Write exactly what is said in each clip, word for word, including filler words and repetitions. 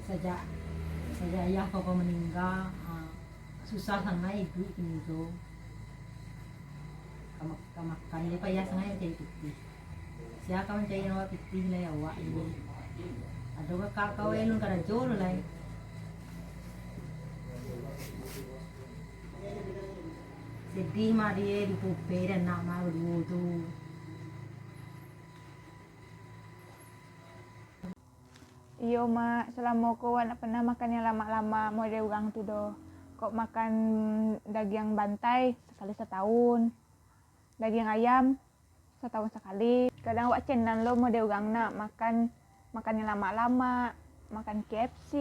Sajak, sajak ayah koko maningga, ah, susah sangaik iduik kini tu. Ka ma-, ka makan je payah sangaik mancari pitih. Sia ka mancari awak pitih lai awak ini. Ado kakak kau elun karajo tu lai. Sedih mah dia di pupe dan nak mah dulu tu. Iyo, Mak. Salamo ko wak ndak pernah makan yang lamak-lamak model urang tu doh. Kok makan dagiang bantai sakali satahun, dagiang ayam satahun sakali. Kadang wak cenan lo model urang nak makan, makan yang lamak-lamak, makan K F C,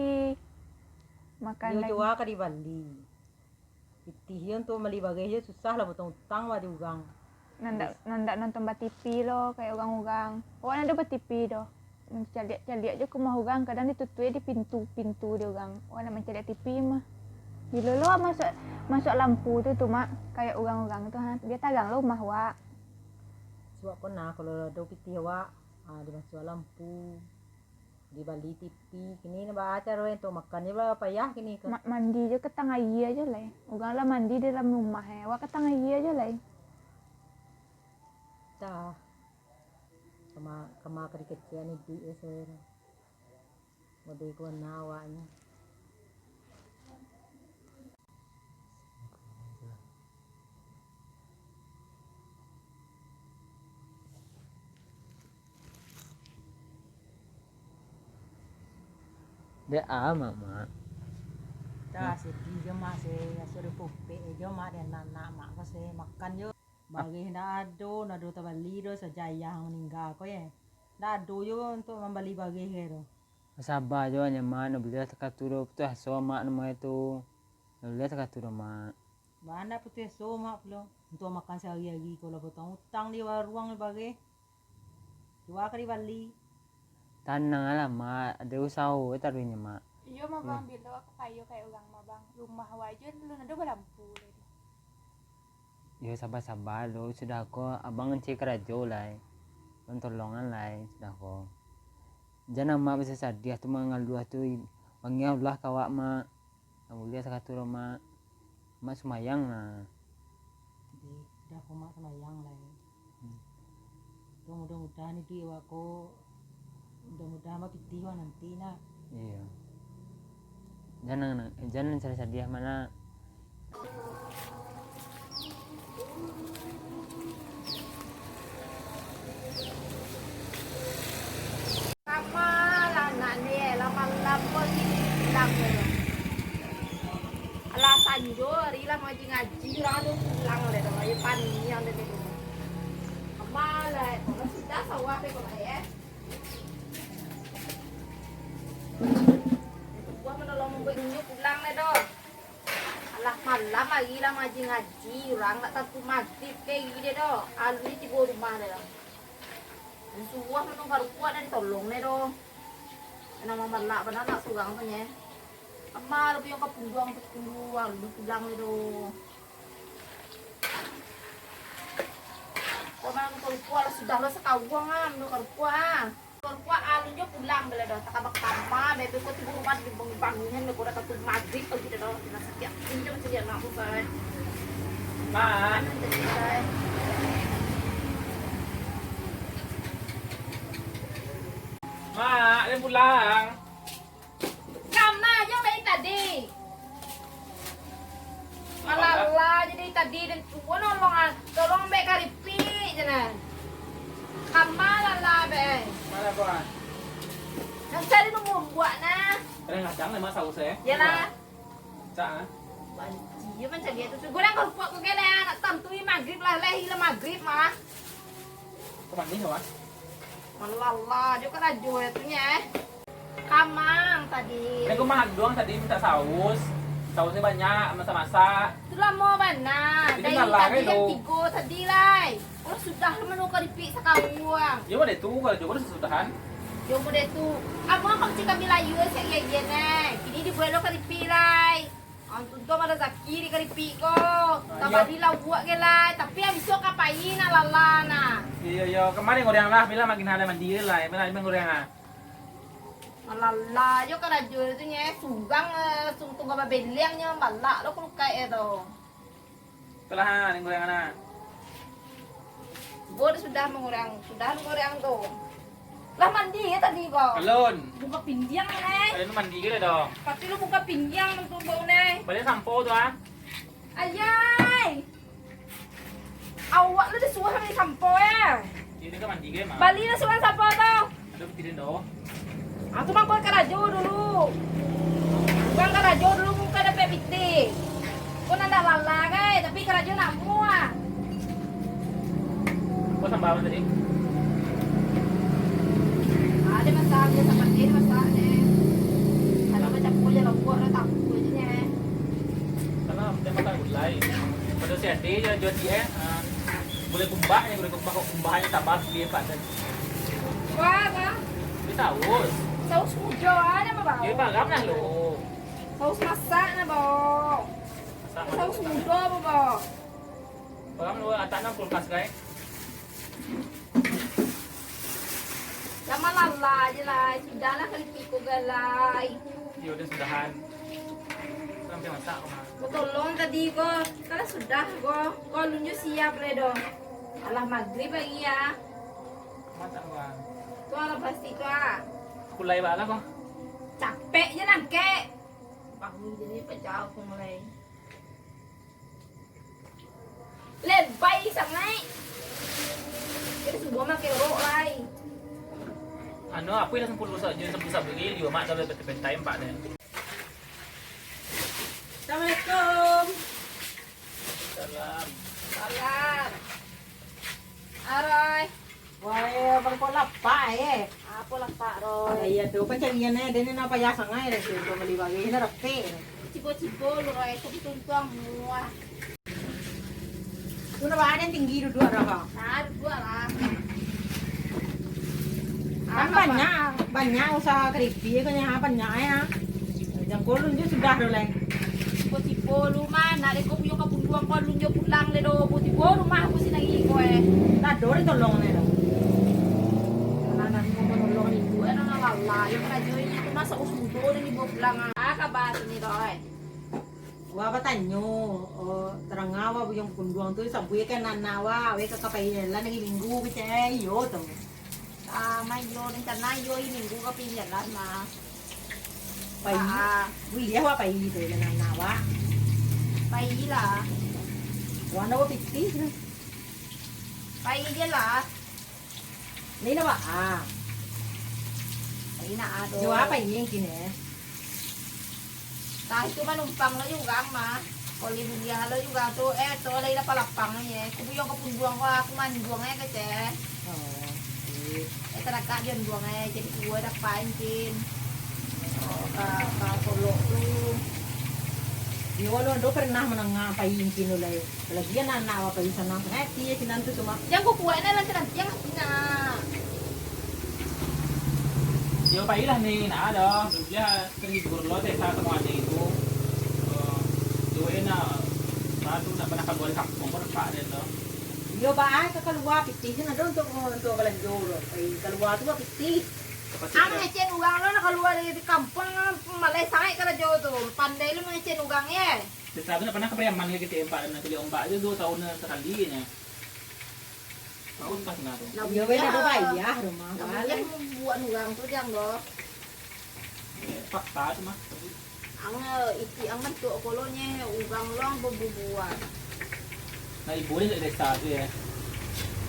makan Iyo, daging. Tuo ka dibali. Pitih yo untuak mambali bareh yo susah lah, bautang-utang lah di urang. Nan dak, nan dak nonton ba T V lo, kayak urang-urang. Awak nan ado ba T V doh. Mancaliak-caliak jo ka rumah urang, kadang ditutuik di pintu-pintu di urang. Awak nak mancaliak T V mah. Bilo lo awak masuak, masuak lampu tu, tu, Mak, kayak urang-urang tu, ha. Bia tarang lo rumah awak. Suak ko nah, kalau ado pitih awak, ha, dimasuak lampu. Dibali T V, kini nah baa caro untuak makan, jo baa payah kini ko. Ma-, mandi jo ka tang aia jo lai. Urang lah mandi dalam rumah, eh. Awak ka tang aia jo lai. Dah. Kama, kama ka dikecekan iduik yo, saudara. Model ko nah awaknyo. Dek a, Mak, Mak? Dah, sedih jo, Mak, se, asuah dipupek jo, Mak, dek anak-anak, Mak, ko se, makan jo. Bareh ndak ado, ndak ado tabali doh, sajak ayah maningga ko, ye. Ndak ado jo untuak mambali bareh ko doh. Basaba jo nyo, Mak, ndak buliah takatu doh, putuih aso, Mak, namo itu. Ndak buliah takatu doh, Mak. Bana putuih aso, Mak, pulo. Untuak makan sahari-hari ko lah, bautang-utang di waruang, di bareh. Jua ka dibali. Tanang lah, Mak. Ado usaho taruih nyo, Mak. Iyo, mah, Bang, bilo ka kayo kayak urang, mah, Bang. Rumah awak jo alun ado balampu lai. Yo, saba-saba lo, sudah ko abang mancari karajo lai. Tolong-tolongan lai, sudah ko. Jan amak basadiah tu, mangaluah tu, bangih Allah ka awak, Mak. Ndak buliah takatu doh, Mak. Mak sumbayang nah. Jadi, sudah ko, Mak, sumbayang lai. Hmm. Tu mudah-mudahan iduik awak ko, mudah-mudahan bapitih wak nanti, nak. Iyo. Jan, jan sadiah-sadiah, Mak, nak. Kama lah anak ni, eh, lah malam ko sini pulang ko. Alah sanjo ari lah mangaji-ngaji, urang tu pulang lai doh, ayo paniang dek tu. Kama lah, eh, kalau sudah sawah dek ko, eh. Buah manolong mambuek inyo pulang lai doh. Alah malam ari lah mangaji-ngaji, urang ndak tantu magrib kari dek doh. Alun tibo rumah dek doh. Suah minum karupuak dari tolong ne doh. Namo malak bana nak surang tu nye. Ama lebih ka pungguang tu pungguang, lebih pulang ne doh. Kau malam karupuak lah sudah lo sakawang ah, minum karupuak ah. Karupuak alun jo pulang bela doh. Takabak kama, bebe ko tibo rumah di bangun-bangunan, beko dah katu magrib pagi dah doh. Kena sakit hati je macam dia nak bukan. Mak. Mak, dia pulang. Kama aja dari tadi. Malala jadi tadi dan tua nolong ah, tolong ambek karipik je nah. Kama lala be. Mana ko ah? Yang cari nunggu buat nah. Kadang-kadang memang saus eh. Yalah. Cak ah. Banci je macam dia tu. Goreng kau kuat kau kena nak tantui magrib lah, leh ilah magrib mah. Kau manis apa? Malala juga karajo ya tu nya eh. Kamang tadi. Ini aku mahak doang tadi minta saus. Sausnya banyak, masak-masak. Tu lamo bana. Dari tadi jam tigo tadi lai. Oh sudah lah manu karipik sakawang. Yo deh tu, kalau jogo sudah sudahan. Yo deh tu. Abang kau cik kami layu sehari-hari eh. Kini dibuat lo karipik lai. Antunto ada rezeki di karipik ko. Tabali lauak ke lai. Tapi yang biso kapai nak lala nah. Iyo, iyo. Kemarin goreng lah. Bila makin hari mandi lah. Bila makin goreng ah. Malala jo karajo tu nye, surang, eh, sung tungga babeliang nye, malak lo kulukai e tu. Itulah, ha, ning goreng anak. Bo sudah mangurang, sudah mangurang tu. Lah mandi ye tadi ko? Alun. Buka pindiang ne. Alun mandi ke dah? Pati lu buka pindiang tu bau ne. Balian sampo tu, ah. Ayai. Awak lu disuruah bali sampo, ya? Ini kan mandi ke, Mak? Bali lah surang sampo tu. Ada pikirin doh. Aku mah kau karajo dulu. Bukan karajo dulu, bukan dapek pitih. Kau nak lala, kai, tapi karajo nak mua. Kau sambal apa tadi? Ada masak, ada sambal, ada masak, ne. Ada macam kau je lah, buat lah, tak apa je, ne. Karena dia makan gulai. Pada si Ade je jual dia, ah, gulai kumbak ni, gulai kumbak, kok kumbak ni tambah beli empat tadi. Wah, wah. Dia saus. Saus mudo, ada apa, Bang? Dia barang lah lo. Saus masak nah, Bang. Masak. Saus mudo apa, Bang? Barang lo, atak nah kulkas, guys. Jan malala je lai, sudahlah kali kiko galai. Yo, udah sudahan. Sampai masak, Mak. Kau tolong tadi ko, kalau sudah ko, ko alun jo siap lai doh. Alah magrib lai, ya. Masak, Mak. Tu alah plastik tu, ah. Kulai bak lah ko. Capek je nangkek. Bangun jadi pecah aku mulai. Lebai sangaik. Jadi subuah makan rok lai. Anu, apa yang sepuluh sa-, jadi sepuluh sabari, lima mak kalau betai-betai empat deh. Assalamualaikum. Salam. Salam. Aroy. Wah, eh, abang kok lapak, eh? Apo lapak, Roy? Alah, iya tu, pancarian, eh, dia ni nak payah sangai dah, tu, tu bali bagi, nak rapek. Cibo-cibo lu, Roy, tu tuntuang muah. Tu nak bahan yang tinggi duduak dah, Kak? Nah, duduak lah. Kan apa? Banyak, banyak usaha keripik, kan, ya, banyak, ya. Jangko lun jo sudah tu lai. Tibo-tibo lu mah, nak deko puyo ka punduang ko lun jo pulang le do. Tibo-tibo rumah aku si nagi ko, eh. Tak ado ditolong le do. Anak-anak ko tolong itu, eh, nang lala, yo karajo inyo tu masa usudo dan dibawa pulang, ah. Ah, kabar sini do, eh. Wa batanyo, oh, tarang awa buyuang punduang tu, sabuik kan anak wa, we ka kapai lah nagi minggu, kecek, iyo tu. Ah, ma iyo, rencana iyo, i minggu ka pai jalan mah. Pai? Ah, ah. Buliah wak pai tu, jo anak wak. Pai lah. Wak ndak pitih tu. Pai je lah. Ni nak wak, ah. Pai nak ado. Jo wak pai kini. Tah itu manumpang lo juo urang mah. Kok lai buliah lo juo urang tu, eh, tu lai lapang-lapang ye. Ku buyuang ka punduang ko, aku manjuang e kecek. Oh, iyo. Eh, tadakak jo manjuang e, jadi kuwa dapek incin. Oh, ka, ka Solok tu. Iyo, lo ado pernah mandanga pai incin lo lai. Labiah anak-anak wak pai sanang sangaik ati sinan tu cuma. Jan kukuaik nah, lantiang-lantiang ati nah. Yo, pailah ni, nah, ado. Labiah terhibur lo, teh, sa-, samo ade itu. Eh, yo, enak. Sa tu ndak pernah kalua dari kampuang, ko nampak den tu. Yo, ba ai ka kalua pitih, kan ado untuak, untuak balanjo tu. Pai kalua tu ba pitih. Pasti ado. Mangecek urang lo nak kalua dari kampuang, maleh sangaik karajo tu. Pandai lo mangecek urang, ye. Sisa tu ndak pernah ka Pariaman ka kito, Pak, dan caliak ombak tu duo tahun sakali nyo. Bagus pas nah tu. Iyo, weh, ndak ado payah rumah. Ndak payah mambuek urang tu, Jang, doh. Fakta tu mah. Ang, iti ang bantuak kolonyo, urang lo ang babubuak. Nah, ibu ni dari desa tu, ya.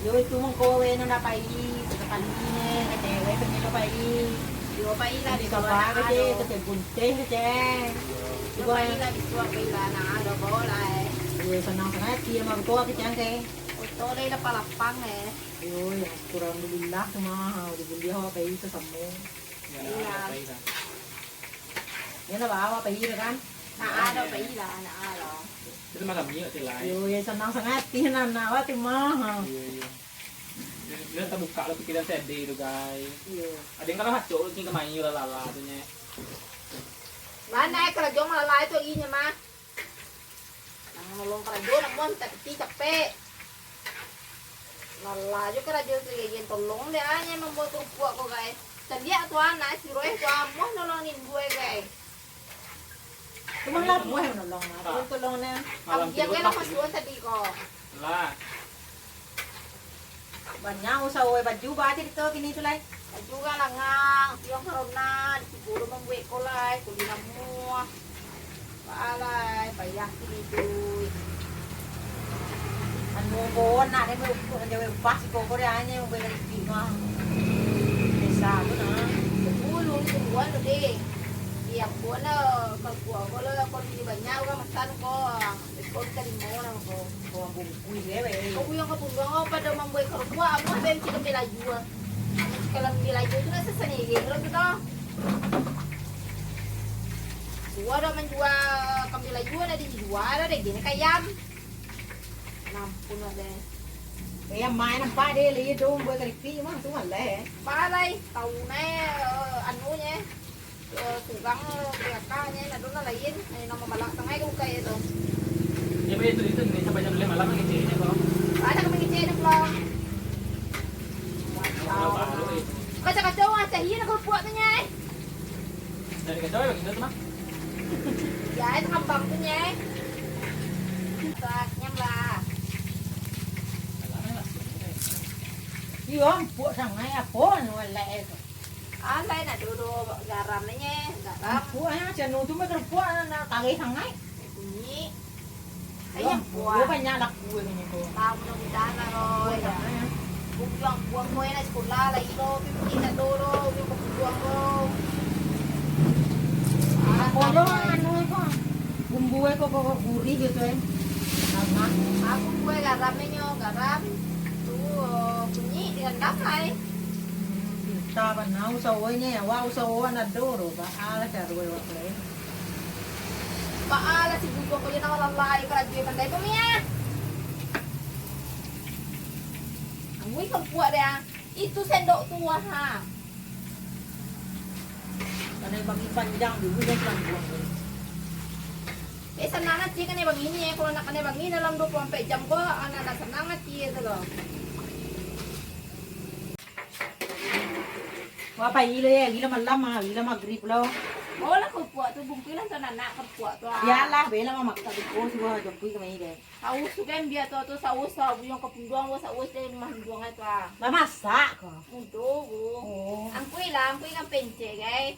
Yo, itu mangko weh nan dak pai, sakali ni, kecek weh, pengen pai. Yo, pailah di bawah, kecek, kecek bunteh, kecek. Yo, pailah di bawah, pailah, nah, ado bawa lah, eh. Yo, sanang sangaik ati, ama betul, kecek, angke. Oto deh, lapang-lapang, eh. Yo, ya, syukur alhamdulillah, tu mah, alhamdulillah, wak pai sasamo. Ya, pailah. Yo, lah, bawa pai, kan? Nah, ado pailah, nah, ado. Itu mah kami, yo, tilai. Yo, ya, sanang sangaik ati, nah, nah, wak, tu mah. Iyo, iyo. Dia tabuka lah pikiran si Ade tu, guys. Iyo. Ado yang kalau hacok tu, kini kemai lah lala tu, nyek. Mana, eh, karajo malala tu, inyo mah. Nang nolong karajo, nang mau minta piti capek. Lala jo karajo tu, ya, yen tolong deh, ah, nyek mambuek kerupuak ko, guys. Taliak tu anak, si Roy tu amuah nolongin gue, gai. Cuma lah buah yang nolong, aku tolong ni. Malam Abang dia tidur kan lah tak masuak tidur. Tadi kok. Lah. Banyak usaha baju ba cerita kini tu, lai. Baju kan langang, tiang corona, di Cibulu mambuek ko, lai, kuli namuah. Alai, payah kini tu. Anu, ko nak deh, upah, jawai upah si koko deh, anyo, upah dari pi mah. Desa tu nah. Sepuluh, sepuluhan tu deh. Iya, ko lah, kalau ko lah, kalau ni banyak urang makan ko. Ko tarimo lah ko. Ko bungkui deh, weh. Ko yang ka Punduang, ko pado mambuek karupuak, amuah ben cik kambia laju, ah. Cik kambia laju tu rasa sanigeh lo tu doh. Suah doh manjua kambia laju, ado dijua doh, deh, gini kayam. Ampun lah, deh. Eh, main nampak deh, lihat dong buat keripik mah, tu malah, eh. Palai, tahu nai, eh, anu nye. Eh, kurang, eh, berakanyo, nak dona lain, eh, namo malah sangai ka bukai tu. Ya, baik, itu, itu, ni sampai jam lima malam, ngeceknyo, kok. Banyak kami ngeceknyo pulang. Kalau baru itu. Kacau-kacau, ah, cahaya nak keluar tu, nyai. Dari kacau, ya, begitu tu, mah. Ya, itu kambang tu, nyai. Saknyam lah. Iyo, empuk sangai, apo, anu, elek itu. Alai nak dodo garam nyo, garam. Ampun, ah, canu tu mah kerupuak, nak kareh sangai. Bunyi. Ayo, ampun, buah. Banyak laku ni tu. Tahu mudah-mudahan lah, Roy. Buang, buang kau nak sekolah lagi lo, tapi nak dodo, buang kau buang lo. Apo lo, anu ko? Bumbu ko, ko, ko gurih gitu, eh. Sama. Aku kue garam nyo, garam. Tu, bunyi dengan damai. Pinta bana usaho inyo, wah, usaho ado doh, baa lah caro awak lai. Baa lah si Bujang ko, yo nang lalai karajo pandai ko, Mia. Angui kerupuak deh, ah. Itu sendok tu, ah, ha. Kanai bagi panjang dulu, dah panjang. Eh, sanang ati kanai bangini, eh. Kalau nak kanai bangini dalam dua puluh ampek jam ko, anak dah sanang ati tu lo. Wah, pai lo, ya, gila malam ah, gila magrib lo. Bawa lah kerupuak tu, bungkuih lah tu anak-anak kerupuak tu, ah. Bialah, bela mamak tak bungkuih, suruh jemput kami deh. Saus tu kan, bia tu, tu saus, ah, Bujang ka Punduang, saus deh, rumah Punduang tu, ah. Lah masak ko? Mudo, Bu. Oh. Angkui lah, angkui kan pencet, gai.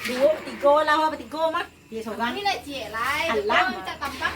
Duo, tigo lah, apo tigo mah? Dia sorang. Angkui lah, ciek lah. Alah. Minta tambah